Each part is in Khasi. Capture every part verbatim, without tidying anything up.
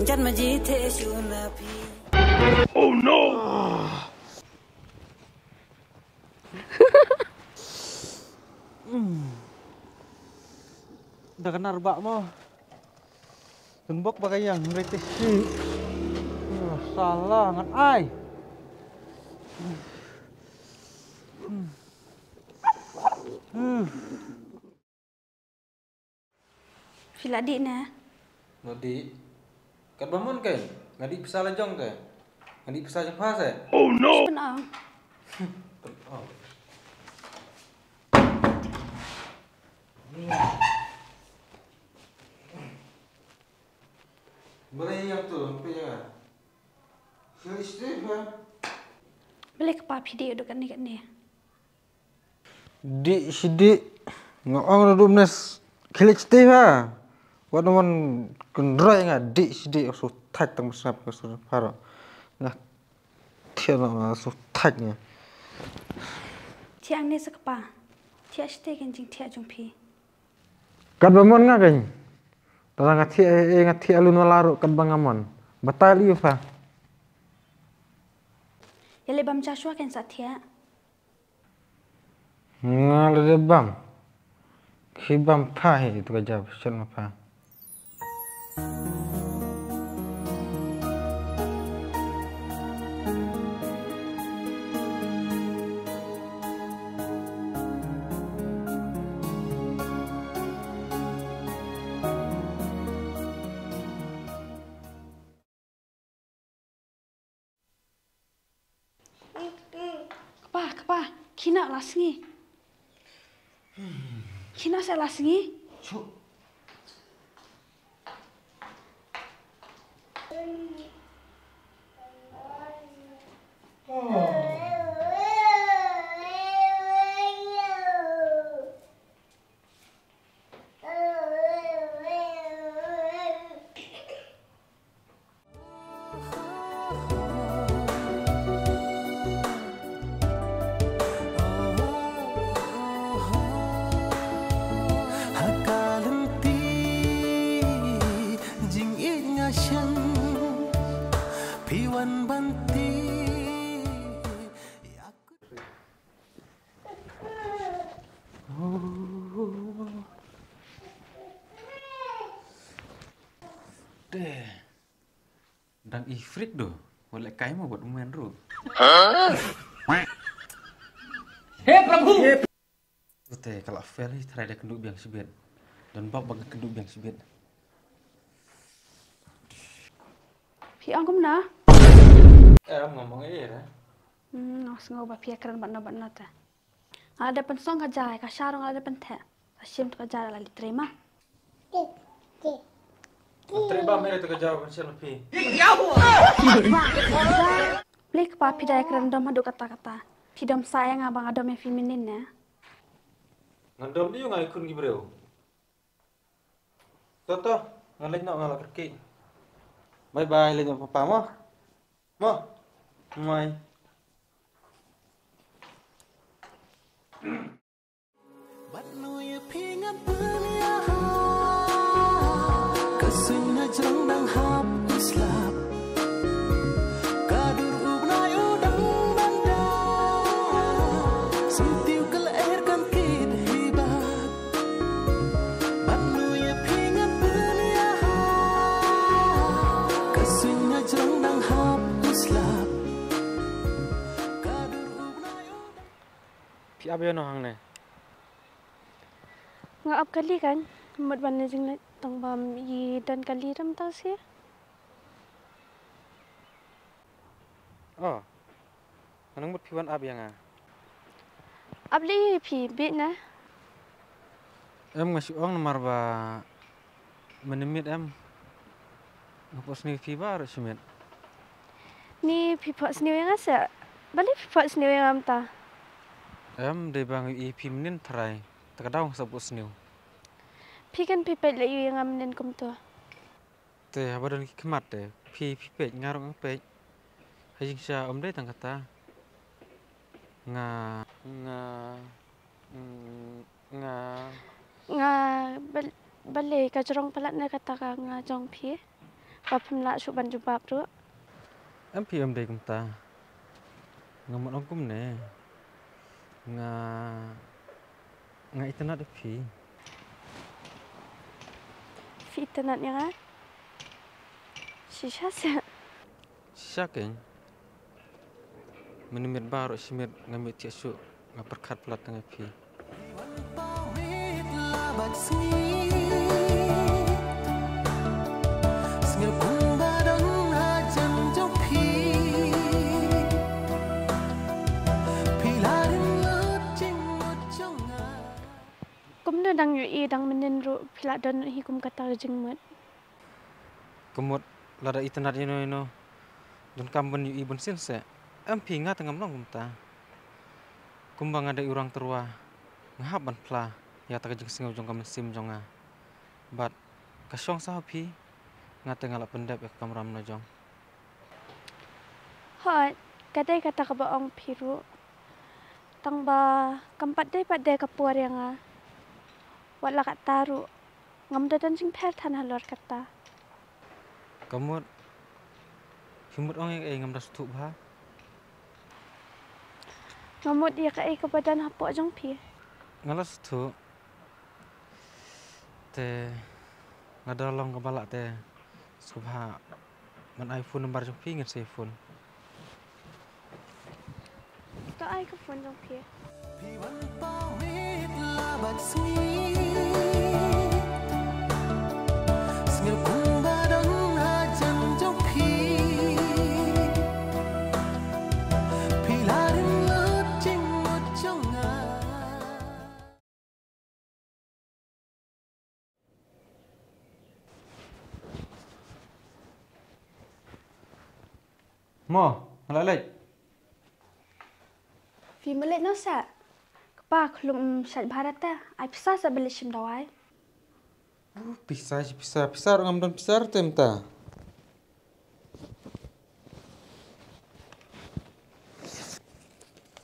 Jan ma ji the shu na phi. Oh no! Da ka nar ba mo. Tun bok ba ka yang rete shi. Sala ngan ai. Phi la dih ne? Nga dih. Katba mon kein, nga dih pisa la jong te. Nga dih pisa jong pha se. Oh no! Pynang. Pynang. Balei ïa tu, phi ïa. Phi ïa stay pha. Balei kpa phi dih u duk katne katne. Dih shi dih. Nga ong ruh dum nes khilik siti ha. Wat wan kynroi nga dih shi dih, su thak tang sngap ka su pharo. Nga thiah no nga su thak nga. Thiah ne sa kpa. Thiah siti kan jing thiah jong phi. Katba mon nga kan. Tara nga thiah eh nga thiah lun wala ruh katba nga mon. Batai liu pha. Ïa le bam Joshua kan sa thiah. Nga la dei bam. Khi bam pha hi tu ka jab shot ma pha. Kpa, kpa, kina la sngi. Kina sa la sngi. Chu. Oh. Ha ka lynti jingïeit nga shem phi wan ban ti. Te. Dang i frik do. Wat leh kai mo bad u men ruh. He Prabhu! Te ka la fail hi, tharai da kynduh biang shibit. Don bok ba nga kynduh biang shibit. Phi ong kumno? Em, ngam ong ei re. Hmm, nga sngew ba phi ïa kren bad no bad no te. Nga la dep pynsong ka jai, ka sha ruh nga la dep pyntheh. Ka shim tu ka jai la leit trei ma. Trei ba me tu ka jai ban shim phi. Plik pa phi dei kren dom haduh katta katta. Phi dom sa ïa nga ba nga dom ïa phi mynnin ne. Ngan dom dei ïa nga ïa khun ki briew. To to, ngan leit noh nga la kyrkieh. Bye bye, leit noh papa mo. Mo. Bye. Bad nu ïa phi ngan pynïaha. Ka suiñ na jrong dang hap u slap. Ka dur u bnai u dang ban da. Syntiew ka lyer kan kit hi bad. Bad nu ïa phi ngan pynïaha. Ka suiñ na jrong dang hap u slap. Ka dur u bnai u dang Phi ap ïano hangne? Nga ap kali kan, mut ban ne jingleit tang bam i don kali ram ta si. Oh. Ngan mut phi wan ap ïa nga. Ap li phi bit na. Em nga shu ong namar ba Mynmiet em. Nga phohsniew phi baroh shimet. Ni phi phohsniew ïa nga seh. Balei phi phohsniew ïa nga mynta? Em, dei ba nga ïohi phi mynnin tharai. Te ka daw nga sa phohsniew. Phi kan phi peit leh ïa nga mynnin kumto. Te haba don ki khmat te phi phi peit, nga ruh nga peit. Ha jingshisha ym dei tang kata. Nga, nga, mm, nga. Nga bal-, balei ka jrong palat na kata ka nga jong phi? Ba phim lah shuh ban jubab ruh. Em phi em dei kumta. Nga mut ong kumne. Nga, nga itynnad ïa phi. Phi itynnad ïa nga? Shisha seh. Shisha keiñ. Mynmiet baroh shi miet ngam ïoh thiah shuh, nga pyrkhat palat tang ïa phi. Kumno dang ïohi dang mynnin ruh phi la don hi kum kata ka jingmut. Ka mut lada itynnad ïano ïano, donkam ban ïohi bunsien seh. Em phi, nga te ngam long kumta. Kumba nga dei u rang tyrwa, nga hap ban phla ïa kata ka jingsngew jong ka mynsiem jong nga. Bad ka shong sa ha phi, nga te nga la pyndep ïa ka kamram la jong. Hooid, ka dei kata kaba ong phi ruh. Tang ba kam pat dei pat dei ka por ïa nga. Wat la katta ruh, ngam da don jingpher than halor kata. Ka mut, phi mut ong ïa kaei ngam da sngewthuh bha? Nga mut ïa kaei kaba don hapoh jong phi. Nga la sngewthuh. Te nga da long kaba lah te sngewbha ban ai phone number jong phi, ngan sa phone. To ai ka phone jong phi. Mo, nga la leit. Phi ma leit noh seh? Kpa, khlum shait bha te, ai pisa seh ba leit shim dawai. Uh, pisa shi pisa, pisa ruh ngam don pisa ruh te mynta.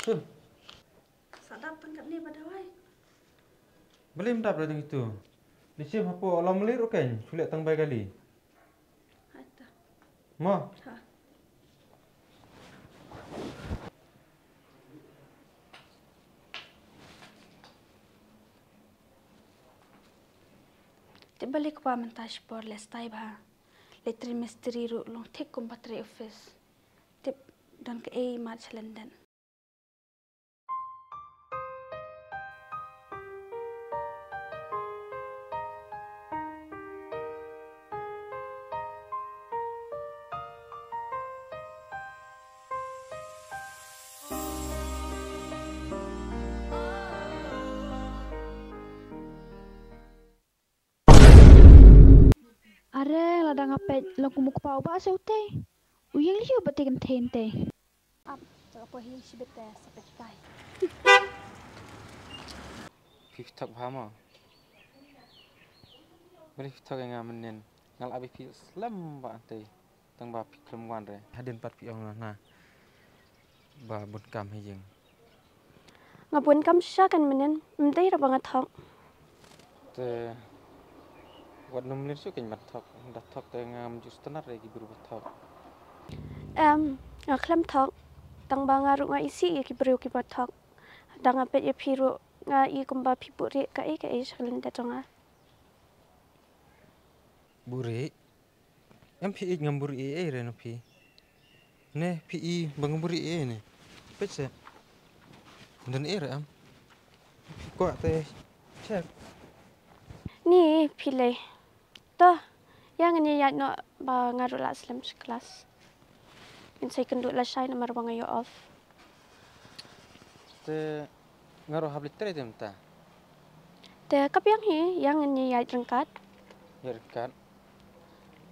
Huh. Sa dap tang katne ba dawai. Balei ym dap da jong itu? Leit shim hapoh Lawmali ruh keiñ, shu leh tang bai kali. Hata. Mo? Ha. Tip balei kpa mynta shipor leh stai bha. Leh trei mistri ruh long thik kumba trei office. Tip don kaei mat sha lyndet. Are, lada nga peit long kum u kpa uba seh utei. U ïeng lei ïa u ba tei kynthei tei. Ap, sa ka poi hi shibit te sa peit tai. Phi thok bha mo. Balei phi thok ïa nga mynnin? Nga la ap ïa phi slem ba tei. Tang ba phi khlem wan re. Hadien pat phi ong na ba bun kam ha ïing. Nga bun kam shisha kan mynnin, ym dei re ba nga thok. Te wat nym lynti shuh kein ban thok, da thok te ngam ju sngewtynnat re ki briew ba thok. Em, nga khlem thok, tang ba nga ruh nga isih ïa ki briew kiba thok. Da nga peit ïa phi ruh nga i kumba phi buhrieh kaei kaei sha ka lyndet jong nga. Buhrieh? Em phi ïeit ngam buhrieh ei ei re na phi. Ne phi i ba ngam buhrieh ei ei ne. Peit seh. Don ei re em. Phi kwah te check. Ni phi lei. To, ïa ngin ïaid noh ba nga ruh lah slem sha klas. Ngin sa ïakynduh lashai namar ba nga ïoh off. Te nga ruh hap leit trei te mynta. Te ka biang hi, ïa ngin ïaid ryngkat. Ïaid ryngkat.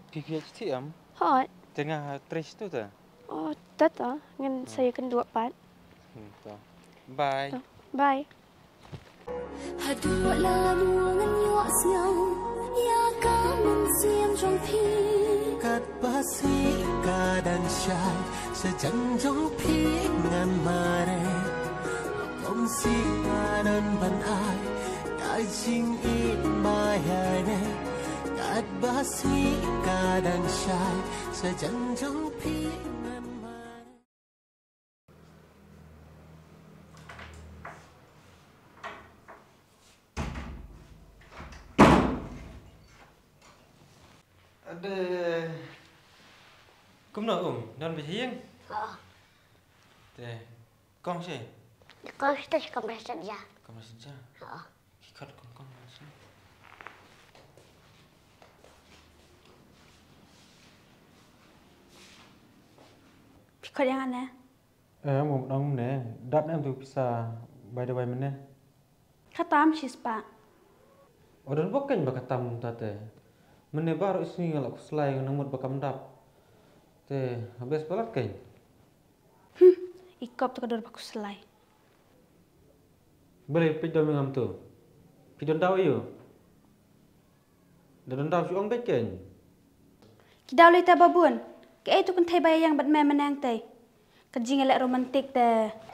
Phi phi ïaid shithi em? Hooid. Te nga trei shatu te. Oh, te to, ngin sa ïakynduh pat. Hmm, to. Bye. To, bye. Haduh lano ngan ïoh sngew ïa ka mynsiem jong phi. Katba sih ka dang shai sha jang jong phi ngan mareh. Ym sih nga don ban ai ka jingïeit ba ïaineh, ka At ba sngi ka dang shai, sa jan jong phi ngan mar. Ade. Kumno um, don bad ha ïing? Hooid. Te, kong shi? Kong shi te shi kong bad shi ja. Kong bad shi ja? Hooid. Ki khot kong kong bad shi. Phi khot ïa nga ne? Eh, mo dang ne. Dat ne em tu pisa bai da bai mene. Khatam shi spah. O don bok kein ba khatam ta te. Mene baroh sngi nga la khuslai nga nang mut ba kam dap. Te, habes palat kein. Hmm, i kop tu ka dor ba khuslai. Bale peit dom ngam tu. Phi don daw ïu. Da don daw shu ong beit kein. Ki daw lei te ba bun. Kaei tu kynthei ba ïeng bad me myneng te. Ka jingïaleh romantic te.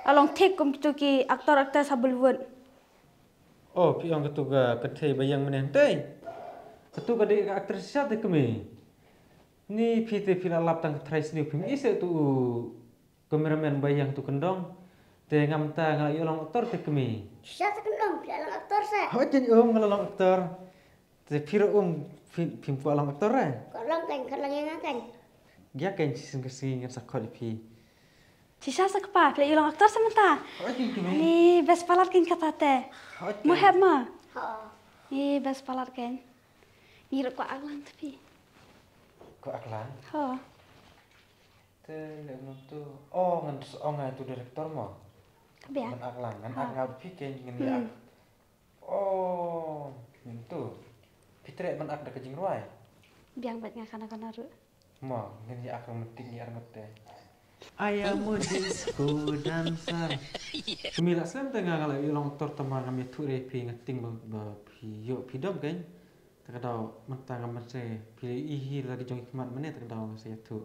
A long thik kum kitu ki actor actress ha Bollywood. Oh, phi ong katu ka kynthei ba ïeng myneng te. Katu ka dei ka actress shisha te kmie. Ni phi te phi la lap tang ka trai sniew phim i se tu u cameraman ba ïeng tu kyndong. Te ngam ta nga la ïoh long actor te kmie. Shisha te kyndong phi la long actor se. Hooid kein um nga la long actor. Te phi ruh um phi, phim kwah long actor re? Kwah long kein, kwah long ïa nga kein. Ïa kein shisien ka sngi ngan sa khot ïa phi. Shisha sa kpa, phi la ïoh long actor sa mynta. Hooid kein kmie. Ani best palat kein kata te. Hooid kein. Mo hep ma? Ho. Ni best palat kein. Ngi ruh kwah aklang te phi. Kwah aklang? Ho. Te leh ngan tu. Oh, ngan sa ong ai tu director mo. Ka biang. Ngan aklang, ngan ak nga phi kein ngan ïa ak. Oh, ngan tu. Phi treh ban ak da ka jingrwai. Biang bad nga kana kana ruh. Mo, ngan ïa ak romantic ngi ar ngut te. I am a disco dancer. Kmie la slem te nga nga la ïoh long actor tang ma ngam ïathuh re phi nga tieng ba, ba phi ïoh phi dom kein. Te ka daw mynta ngam ban se phi i hi la ki jong i khmat mane te ka daw nga sa ïathuh.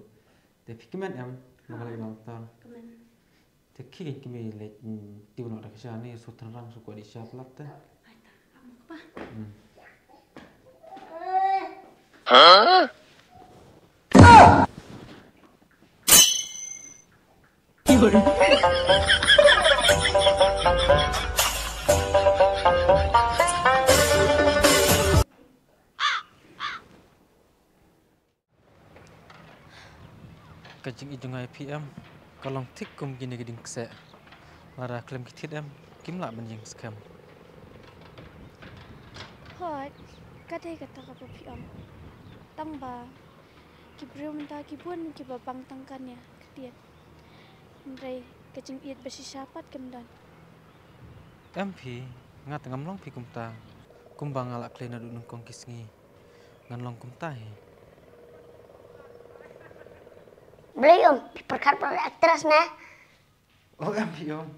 Te phi kmen em, ma ka lei long actor. Kmen. Te ki kein kmie leit, mm, tiew noh da ka sha ne, su tynrang su kwah dih sha palat te. Ai ta, ap mo kpa. Hmm. Ka jingïeit jong nga ïa phi em, ka long thik kum kine ki dieng kseh. Lada khlem ki thied em, kim lah ban ïeng skhem. Hooid, ka dei kata kaba phi ong. Tang ba ki briew mynta ki bun kiba bang tang kane ka tied. Hynrei ka jingïeit ba shisha pat kim don. Em phi, nga te ngam long phi kumta. Kumba nga la khlei naduh nyngkong ki sngi. Ngan long kumta hi. Blei um, phi pyrkhat ba actress ne? Oh, em phi um.